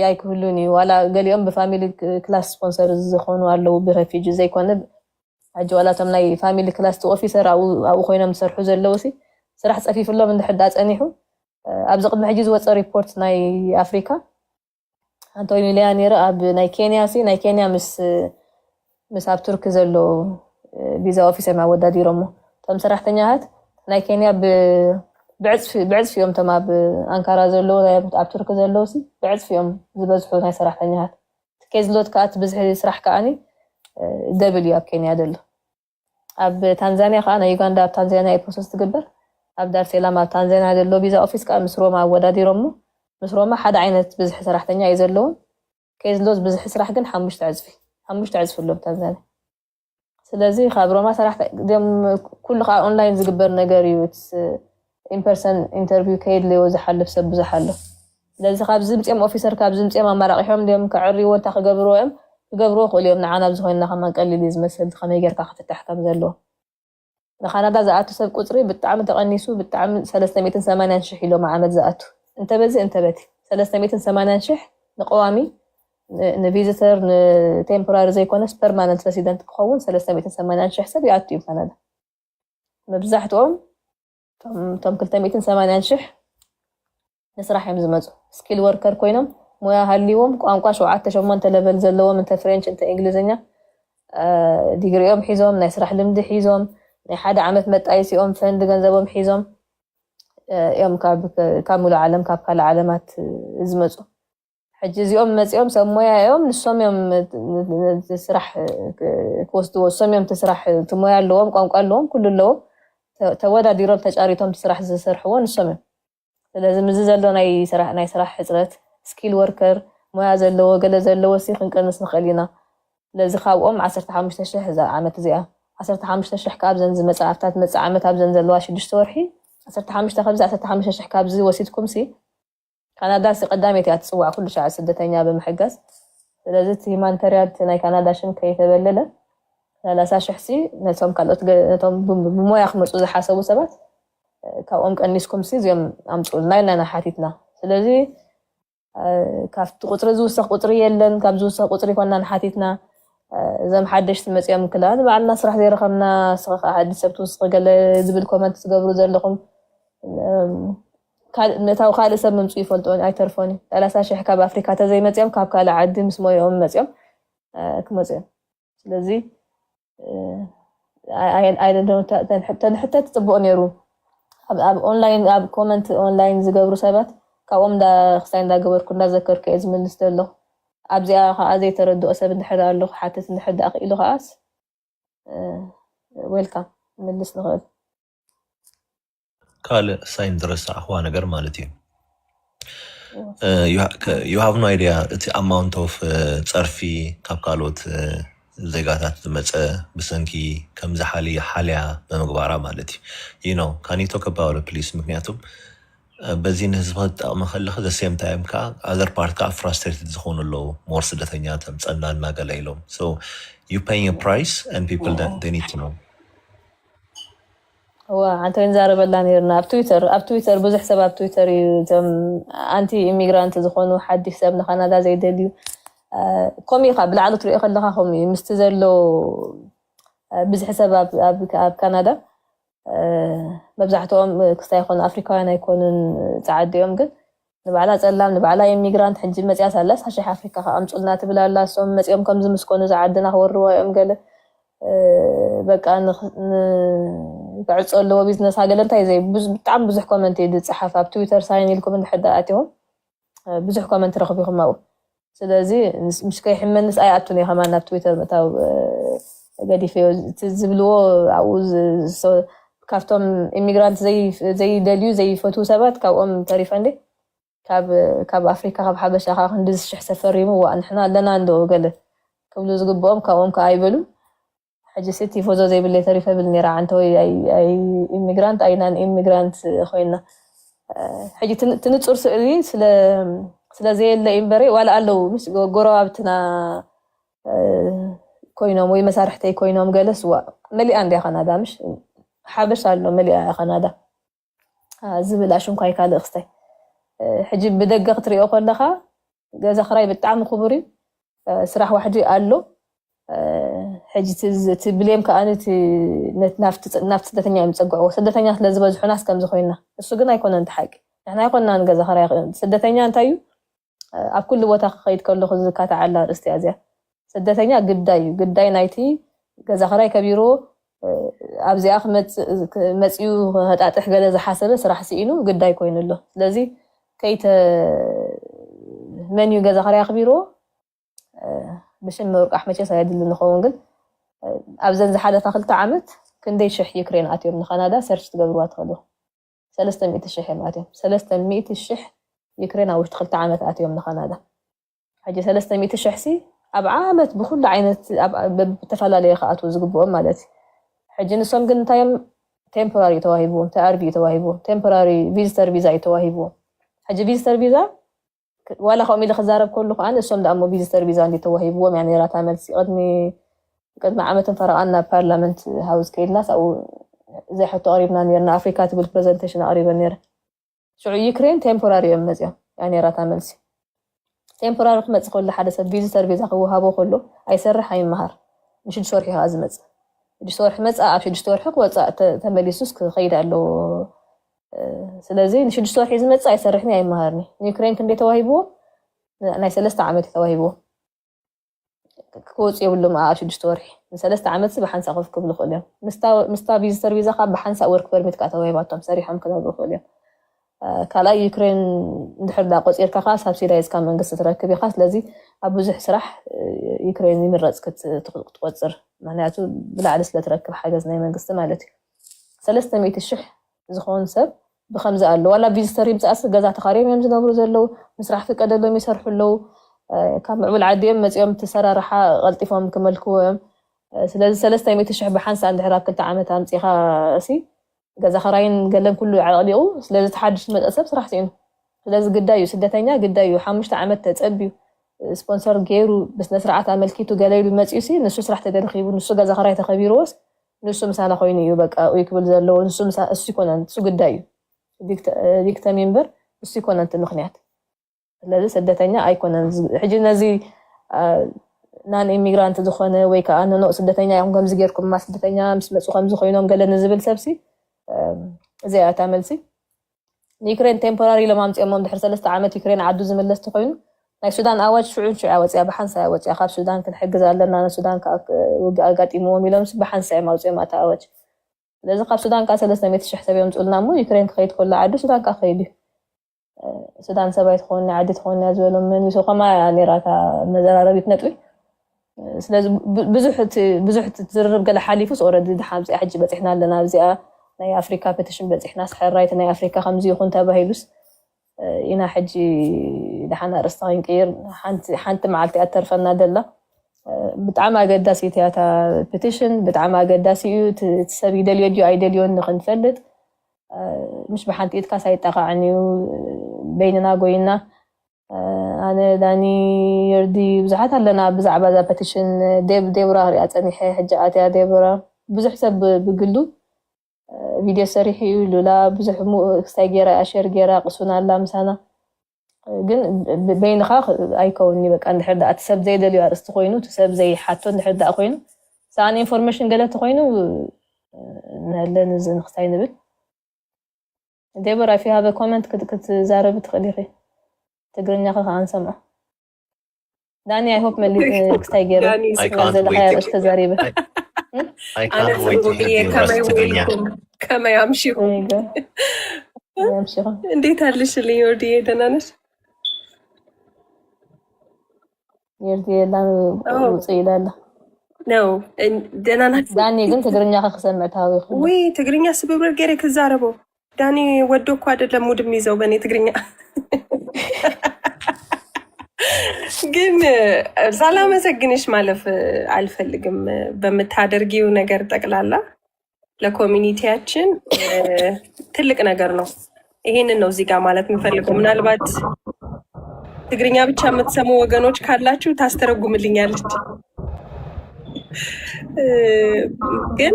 ኣይክህሉን እዩ። ዋላ ገሊኦም ብፋሚሊ ክላስ ስፖንሰር ዝኾኑ ኣለዉ፣ ብረፊጂ ዘይኮነ። ሕጂ ዋላ እቶም ናይ ፋሚሊ ክላስ ኦፊሰር ኣብኡ ኮይኖም ዝሰርሑ ዘለዉ ሲ ስራሕ ፀፊፍሎም እንድሕር ዳ ፀኒሑ፣ ኣብዚ ቅድሚ ሕጂ ዝወፀ ሪፖርት ናይ ኣፍሪካ ኣንቶኒ ሊያ ነይሩ ኣብ ናይ ኬንያ ሲ ናይ ኬንያ ምስ ምስ ኣብ ቱርኪ ዘሎ ቪዛ ኦፊስ እዮም ኣወዳዲሮሞ። እቶም ሰራሕተኛታት ናይ ኬንያ ብዕፅፊ እዮም፣ እቶም ኣብ ኣንካራ ዘለዉ ኣብ ቱርኪ ዘለዉ ሲ ብዕፅፊ እዮም ዝበዝሑ ናይ ሰራሕተኛታት። ኬዝሎት ከዓ እቲ ብዝሒ ስራሕ ከዓኒ ደብል እዩ ኣብ ኬንያ ዘሎ። ኣብ ታንዛኒያ ከዓ ናይ ዩጋንዳ ኣብ ታንዛኒያ እዩ ፕሮሰስ ትግበር። ኣብ ዳርሴላም ኣብ ታንዛኒያ ዘሎ ቪዛ ኦፊስ ከዓ ምስ ሮማ ኣወዳዲሮሞ። ምስ ሮማ ሓደ ዓይነት ብዝሒ ሰራሕተኛ እዩ ዘለዎም። ኬዝሎት ብዝሒ ስራሕ ግን ሓሙሽተ ዕፅፊ ሓሙሽተ ዕፅፊ ኣሎ ኣብ ታንዛኒያ። ስለዚ ካብ ሮማ ሰራሕተ ም ኩሉ ከዓ ኦንላይን ዝግበር ነገር እዩ። ኢምፐርሰን ኢንተርቪው ከየድለዮ ዝሓልፍ ሰብ ብዙሕ ኣሎ። ስለዚ ካብ ዝምፅኦም ኦፊሰር ካብ ዝምፅኦም ኣማራቂሖም ድም ከዕርይዎ እንታ ክገብርዎ እዮም ክገብርዎ ክእሉ እዮም። ንዓና ኣብዚ ኮይንና ከማን ቀሊል እዩ ዝመስል ከመይ ጌርካ ክትታሕ ከም ዘለዎ። ንካናዳ ዝኣቱ ሰብ ቁፅሪ ብጣዕሚ ተቐኒሱ፣ ብጣዕሚ ሰለስተ ሚእትን ሰማንያን ሽሕ ኢሎም ዓመት ዝኣቱ እንተበዚ እንተበቲ ሰለስተ ሚእትን ሰማንያን ሽሕ ንቀዋሚ ንቪዚተር ንቴምፖራሪ ዘይኮነስ ፐርማነንት ረሲደንት ክኸውን ሰለስተ ሚእትን ሰማንያን ሽሕ ሰብ ይኣቱ እዩ ካናዳ። መብዛሕትኦም እቶም ክልተ ሚእትን ሰማንያን ሽሕ ንስራሕ እዮም ዝመፁ። ስኪል ወርከር ኮይኖም ሞያ ሃልይዎም ቋንቋ ሸውዓተ ሸሞንተ ለቨል ዘለዎም እንተ ፍሬንች እንተ እንግሊዝኛ ዲግሪኦም ሒዞም ናይ ስራሕ ልምዲ ሒዞም ናይ ሓደ ዓመት መጣየሲኦም ፈንድ ገንዘቦም ሒዞም እዮም ካብ ሙሉእ ዓለም ካብ ካልእ ዓለማት ዝመፁ። ሕጂ እዚኦም መፂኦም ሰብ ሞያ እዮም፣ ንሶም እዮም ስራሕ ክወስድዎ፣ ንሶም እዮም ስራሕ ሞያ ኣለዎም፣ ቋንቋ ኣለዎም፣ ኩሉ ኣለዎም። ተወዳዲሮም ተጫሪቶም ስራሕ ዝሰርሕዎ ንሶም እዮም። ስለዚ ምዚ ዘሎ ናይ ስራሕ ሕፅረት ስኪል ወርከር ሞያ ዘለዎ ገለ ዘለዎ ሲ ክንቀንስ ንኽእል ኢና። ስለዚ ካብኦም ዓሰርተ ሓሙሽተ ሽሕ እዛ ዓመት እዚኣ ዓሰርተ ሓሙሽተ ሽሕ ካብ ዘን ዝመፃ ኣብታ ትመፅእ ዓመት ኣብዘን ዘለዋ ሽዱሽተ ወርሒ ዓሰርተ ሓሙሽተ ካብዚ ዓሰርተ ሓሙሽተ ሽሕ ካብዚ ወሲድኩም ሲ ካናዳ ሲ ቀዳመይቲ እያ ትፅዋዕ ኩሉ ሻዕ ስደተኛ ብምሕጋዝ። ስለዚ እቲ ሂማኒታሪያን ናይ ካናዳ ሽም ከይተበለለ ሰላሳ ሽሕ ሲ ነቶም ካልኦት ነቶም ብሞያ ክመፁ ዝሓሰቡ ሰባት ካብኦም ቀኒስኩም ሲ እዚኦም ኣምፅኡልና ኢልና ኢና ሓቲትና። ስለዚ ካብቲ ቁፅሪ ዝውሰኽ ቁፅሪ የለን። ካብ ዝውሰኽ ቁፅሪ ኮና ንሓቲትና እዞም ሓደሽቲ መፂኦም ክላ ንባዕልና ስራሕ ዘይረኸብና ስኻ ኣዲስ ሰብ ትውስኽ ገለ ዝብል ኮመንት ትገብሩ ዘለኹም ነታው ካልእ ሰብ ምምፁ ይፈልጦ ኣይተርፎን እዩ። ሰላሳ ሽሕ ካብ ኣፍሪካ ተዘይመፅኦም ካብ ካልእ ዓዲ ምስ ሞይኦም መፅኦም ክመፁ እዮም። ስለዚ ተንሕተት ፅቡቅ ነይሩ። ኣብ ኦንላይን ኣብ ኮመንት ኦንላይን ዝገብሩ ሰባት ካብኦም ክስታይ እንዳገበርኩ እንዳዘከርኩ እየ ዝምልስ ዘለኹ። ኣብዚኣ ከዓ ዘይተረድኦ ሰብ እንድሕር ኣሎ ክሓትት እንድሕር ደኣ ክኢሉ ከዓስ ዌልካም ምልስ ንኽእል። ካልእ ሳይን ዝረሳዕኽዋ ነገር ማለት እዩ you have no idea እቲ amount of ፀርፊ ካብ ካልኦት ዜጋታት ዝመፀ ብሰንኪ ከምዚ ሓሊ ሓልያ ብምግባራ ማለት እዩ you know can you talk about please ምክንያቱም በዚ ንህዝቢ ክትጠቕሚ ከለኺ the same time ከዓ other part ከዓ frustrated ዝኾኑ ኣለዉ more ስደተኛ ተምፀና እናገለ ኢሎም so you paying a price and people that they need to know እዋ ሓንቲ ክንዛረበላ ነርና ኣብ ትዊተር ኣብ ትዊተር ብዙሕ ሰብ ኣብ ትዊተር እዩ እዞም ኣንቲ ኢሚግራንት ዝኾኑ ሓድሽ ሰብ ንካናዳ ዘይደልዩ ከምኡ ኢኻ ብላዕሊ ትሪኦ ከለኻ ከምኡ እዩ ምስቲ ዘሎ ብዙሕ ሰብ ኣብ ካናዳ መብዛሕትኦም ክስታይ ይኾኑ ኣፍሪካውያን ኣይኮኑን ፀዓዲ እዮም ግን ንባዕላ ፀላም ንባዕላ ኢሚግራንት ሕጂ መፅያ ሳላ ሳሽሕ ኣፍሪካ ከኣምፁልና ትብል ኣላ እሶም መፅኦም ከምዚ ምስኮኑ ዝዓድና ክወርዎ እዮም ገለ በቃ ክዕፆ ኣለዎ ቢዝነስ ሃገለ እንታይ ዘይ ብጣዕሚ ብዙሕ ኮመንት እዩ ዝፀሓፍ ኣብ ትዊተር ሳይን ኢልኩም እንድሕር ኣትኹም ብዙሕ ኮመንት ረኽቢኹም ኣብኡ ስለዚ ምሽ ከይሕመንስ ኣይኣቱን እየ ከማን ናብ ትዊተር ምእታው ገዲፈዮ ዝብልዎ ኣብኡ ካብቶም ኢሚግራንት ዘይደልዩ ዘይፈትዉ ሰባት ካብኦም ተሪፈ እንዴ ካብ ኣፍሪካ ካብ ሓበሻ ከዓ ክንዲ ዝሽሕ ሰብ ፈሪሙ ዋእ ንሕና ኣለና እንዶ ገለ ክብሉ ዝግብኦም ካብኦም ከዓ ኣይበሉን ሕጂ ሲ ቲፎዞ ዘይብለይ ተሪፈ ብል ነይራ ዓንተወይ ኢሚግራንት ኣይናን ኢሚግራንት ኮይና ሕጂ ትንፁር ስእሊ ስለዘየለ እዩ እምበረ ዋላ ኣለዉ ምስ ጎረባብትና ኮይኖም ወይ መሳርሕተይ ኮይኖም ገለስ ዋ መሊኣ እንድያ ካናዳ ምሽ ሓበሻ ኣሎ መሊኣ እያ ካናዳ ዝብል ኣሽንኳይ ካልእ ክስታይ ሕጂ ብደገ ክትሪኦ ከለካ ገዛ ክራይ ብጣዕሚ ክቡር እዩ። ስራሕ ዋሕዲ ኣሎ። ሕጂ እቲ ብሌም ከዓ ናብ ስደተኛ እዮም ዝፀግዕዎ። ስደተኛ ስለዝበዝሑና እስከምዚ ኮይና፣ እሱ ግን ኣይኮነን እቲ ሓቂ። ንሕና ኣይኮንና ንገዛ ክራይ ስደተኛ እንታይ እዩ? ኣብ ኩሉ ቦታ ክኸይድ ከለኹ ዝካታዓላ ኣርእስቲ እያ እዚኣ። ስደተኛ ግዳይ እዩ። ግዳይ ናይቲ ገዛ ክራይ ከቢርዎ ኣብዚኣ መፅኡ ከጣጥሕ ገለ ዝሓሰበ ስራሕ ስኢኑ ግዳይ ኮይኑ ኣሎ። ስለዚ ከይተ መን እዩ ገዛ ክራይ ኣኽቢርዎ? ብሽም ምውቃዕ መቸስ ኣየድልን ይኸውን፣ ግን ኣብዘን ዝሓለፋ ክልተ ዓመት ክንደይ ሽሕ ዩክሬን ኣትዮም ንካናዳ ሰርች ትገብርዋ ትኽእሉ። ሰለስተ ሚእቲ ሽሕ እዮም ኣትዮም። ሰለስተ ሚእቲ ሽሕ ዩክሬን ኣብ ውሽጢ ክልተ ዓመት ኣትዮም ንካናዳ። ሕጂ ሰለስተ ሚእቲ ሽሕ ሲ ኣብ ዓመት ብኩሉ ዓይነት ብተፈላለየ ክኣትዉ ዝግብኦም ማለት እዩ። ሕጂ ንሶም ግን እንታዮም ቴምፖራሪ ተዋሂብዎም፣ ተኣርቪ ተዋሂብዎም፣ ቴምፖራሪ ቪዚተር ቪዛ እዩ ተዋሂብዎም። ሕጂ ቪዚተር ቪዛ ዋላ ከምኡ ኢለ ክዛረብ ከሉ ከዓ ንሶም ደኣ እሞ ቪዚተር ቪዛ እንዲ ተዋሂብዎም እያ ነይራ እታ መልሲ። ቅድሚ ቅድሚ ዓመትን ፈረቓን ናብ ፓርላመንት ሃውስ ከይድናስ ኣብኡ ዘይሕቶ ቀሪብና ነርና። ኣፍሪካ ትብል ፕሬዘንቴሽን ኣቅሪበ ነይረ። ሽዑ ዩክሬን ቴምፖራሪ እዮም መፅኦም እያ ነይራ እታ መልሲ። ቴምፖራሪ ክመፅእ ከሎ ሓደ ሰብ ቪዚተር ቪዛ ክወሃቦ ከሎ ኣይሰርሕ ኣይመሃር ንሽዱሽተ ወርሒ ከዓ ዝመፅእ ሽዱሽተ ወርሒ መፅኣ ኣብ ሽዱሽተ ወርሒ ክወፃእ ተመሊሱስ ክኸይድ ኣለዎ። ስለዚ ንሽዱሽተ ወርሒ ዝመፅእ ኣይሰርሕን ኣይመሃርኒ። ንዩክሬን ክንደይ ተዋሂብዎ? ናይ ሰለስተ ዓመት ተዋሂብዎ። ክወፁ የብሎም ኣብ ሽዱሽተ ወርሒ። ንሰለስተ ዓመት ብሓንሳእ ኮፍ ክብሉ ክእሉ እዮም። ምስታ ቪዚተር ቪዛ ካብ ብሓንሳእ ወርክ ፐርሚት ከዓ ተዋሂባቶም ሰሪሖም ክነብሩ ክእሉ እዮም። ካልኣይ ዩክሬን እንድሕር ዳ ቆፂርካ ከዓ ሳብሲዳይዝ ካብ መንግስቲ ትረክብ ኢካ። ስለዚ ኣብ ብዙሕ ስራሕ ዩክሬን ይምረፅ ክትቆፅር፣ ምክንያቱ ብላዕሊ ስለትረክብ ሓገዝ ናይ መንግስቲ ማለት እዩ። ሰለስተ ሚእቲ ሽሕ ዝኸውን ሰብ ብከምዚ ኣሎ። ዋላ ቪዚተር ይምፅኣስ ገዛ ተኻርዮም እዮም ዝነብሩ ዘለዉ፣ ምስራሕ ፍቀደሎም ይሰርሑ ኣለዉ። ካብ ምዕቡል ዓዲ እዮም መፂኦም እቲ ሰራርሓ ቀልጢፎም ክመልክዎ እዮም። ስለዚ ሰለስተ ሚእቲ ሽሕ ብሓንሳ እንድሕር ኣብ ክልተ ዓመት ኣምፂኻ እሲ ገዛ ኸራይን ገለን ኩሉ ኣዕሊቑ። ስለዚ ተሓድሽ ዝመፀ ሰብ ስራሕ ስኢኑ። ስለዚ ግዳይ እዩ ስደተኛ ግዳይ እዩ ሓሙሽተ ዓመት ተፀብዩ ስፖንሰር ገይሩ ብስነ ስርዓት ኣመልኪቱ ገለ ኢሉ መፅኡ ሲ ንሱ ስራሕ ተደርኪቡ ንሱ ገዛ ኸራይ ተኸቢርዎስ ንሱ ምሳና ኮይኑ እዩ በቃ ኡይ ክብል ዘለዎ ንሱ ምሳ እሱ ይኮነን እሱ ግዳይ እዩ። ቪክተም እምበር እሱ ይኮነን እቲ ምክንያት። ስለዚ ስደተኛ ኣይኮነን። ሕጂ ነዚ ናን ኢሚግራንት ዝኾነ ወይ ከዓ ንኖ ስደተኛ እዮም ከምዚ ጌርኩምማ ስደተኛ ምስ መፁ ከምዚ ኮይኖም ገለ ንዝብል ሰብሲ እዚኣ እታ መልሲ። ንዩክሬን ቴምፖራሪ ኢሎም ኣምፂኦሞም ድሕሪ ሰለስተ ዓመት ዩክሬን ዓዱ ዝምለስ ተኮይኑ ናይ ሱዳን ኣዋጅ ሽዑን ሽዑ ወፅያ ብሓንሳ ወፅያ ካብ ሱዳን ክንሕግዝ ኣለና ንሱዳን ውግእ ኣጋጢምዎም ኢሎም ብሓንሳ እዮም ኣውፅኦም ኣታ ኣዋጅ። ስለዚ ካብ ሱዳን ከዓ ሰለስተ ሚእቲ ሽሕ ሰብ የምፅኡልና እሞ ዩክሬን ክኸይድ ከሎ ዓዱ ሱዳን ከዓ ክኸይድ እዩ። ሱዳን ሰብኣይ ትኾንኒ ዓዲ ትኾንያ ዝበሎም መን ይሱ ከማ ነራታ መዘራረቢት ነጥቢ። ስለዚ ብዙሕ ዝርርብ ገለ ሓሊፉ ኦረዲ ድሓ ኣብዚኣ ሕጂ በፂሕና ኣለና ኣብዚኣ ናይ ኣፍሪካ ፔቲሽን በፂሕና ስሕራይቲ ናይ ኣፍሪካ ከምዚ ይኹን ተባሂሉስ ኢና ሕጂ ድሓን ኣርእስቲ ክንቅይር ሓንቲ መዓልቲ ኣተርፈና ደላ። ብጣዕሚ ኣገዳሲት እያ እታ ፔቲሽን ብጣዕሚ ኣገዳሲ እዩ። እቲ ሰብ ይደልዮ ድዩ ኣይደልዮን ንክንፈልጥ ምሽ ብሓንቲ ኢድካ ሳይጠቃዕን እዩ። በይንና ጎይና ኣነ ዳኒ ዮርዲ ብዙሓት ኣለና ብዛዕባ እዛ ፐቲሽን ዴብ ዴብራ ክሪኣ ፀኒሐ ሕጂ ኣትያ ዴብራ ብዙሕ ሰብ ብግሉ ቪድዮ ሰሪሑ እዩ ሉላ ብዙሕ ክስታይ ገይራ እያ ሸር ገይራ ቅሱና ኣላ ምሳና ግን በይንኻ ኣይከውንኒ በቃ እንድሕር ደኣ እቲ ሰብ ዘይደልዩ ኣርእስቲ ኮይኑ እቲ ሰብ ዘይሓቶ እንድሕር ደኣ ኮይኑ ሰኣን ኢንፎርሜሽን ገለ ተኮይኑ ንህለን እዚ ንክስታይ ንብል ዴቦራ if you have a comment ክትዛረቢ ትኽእሊ ኢኺ። ትግርኛ ከ ከኣንሰምዖ። ዳኒ I hope መሊ ክስታይ ገይሩ ዘለካ ያርስ ተዛሪበ። ኣነ ጽቡቅ እየ። ከመይ ውዒልኩም? ከመይ ኣምሺኹም? ኣምሺኹም። እንዴት አለሽልኝ ወርድዬ? ደህና ነሽ? የላ ውፅእ ኢላለ ነው ደህና ናት። ዳኒ ግን ትግርኛ ከክሰምዕ ታዊ ውይ ትግርኛ ስብርብር ገይረ ክዛረበው ዳኒ ወዶ እኮ አይደለም ሙድ የሚይዘው በእኔ ትግርኛ። ግን ሳላመሰግንሽ ማለፍ አልፈልግም። በምታደርጊው ነገር ጠቅላላ ለኮሚኒቲያችን ትልቅ ነገር ነው። ይሄንን ነው እዚህ ጋር ማለት የምፈልገው። ምናልባት ትግርኛ ብቻ የምትሰሙ ወገኖች ካላችሁ ታስተረጉምልኛለች። ግን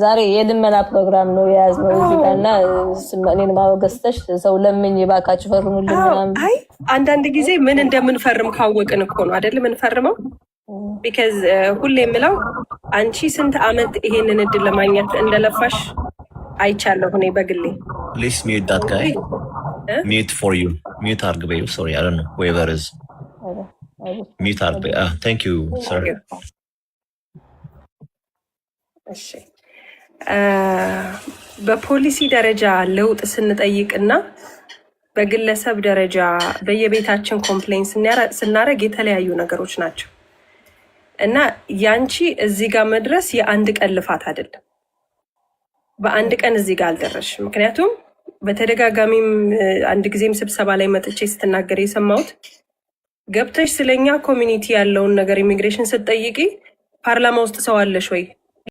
ዛሬ የልመና ፕሮግራም ነው የያዝነው እዚህ ጋር እና እኔን ማወገስተሽ ሰው ለምኝ እባካችሁ ፈርሙልኝ አዎ፣ ምናምን አይ አንዳንድ ጊዜ ምን እንደምንፈርም ካወቅን እኮ ነው አይደል የምንፈርመው። Because ሁሌ የምለው አንቺ ስንት አመት ይሄንን እድል ለማግኘት እንደለፋሽ አይቻለሁ እኔ በግሌ። Please mute that guy. Mute for you. Mute አርግ በይው። Sorry, I don't know whoever is. Mute አርግ በይ። Ah, thank you, sir. እሺ በፖሊሲ ደረጃ ለውጥ ስንጠይቅና በግለሰብ ደረጃ በየቤታችን complain ስናረግ የተለያዩ ነገሮች ናቸው እና ያንቺ እዚህ ጋር መድረስ የአንድ ቀን ልፋት አይደለም። በአንድ ቀን እዚህ ጋር አልደረስሽም። ምክንያቱም በተደጋጋሚም አንድ ጊዜም ስብሰባ ላይ መጥቼ ስትናገር የሰማሁት ገብተሽ ስለኛ community ያለውን ነገር immigration ስትጠይቂ ፓርላማ ውስጥ ሰው አለሽ ወይ?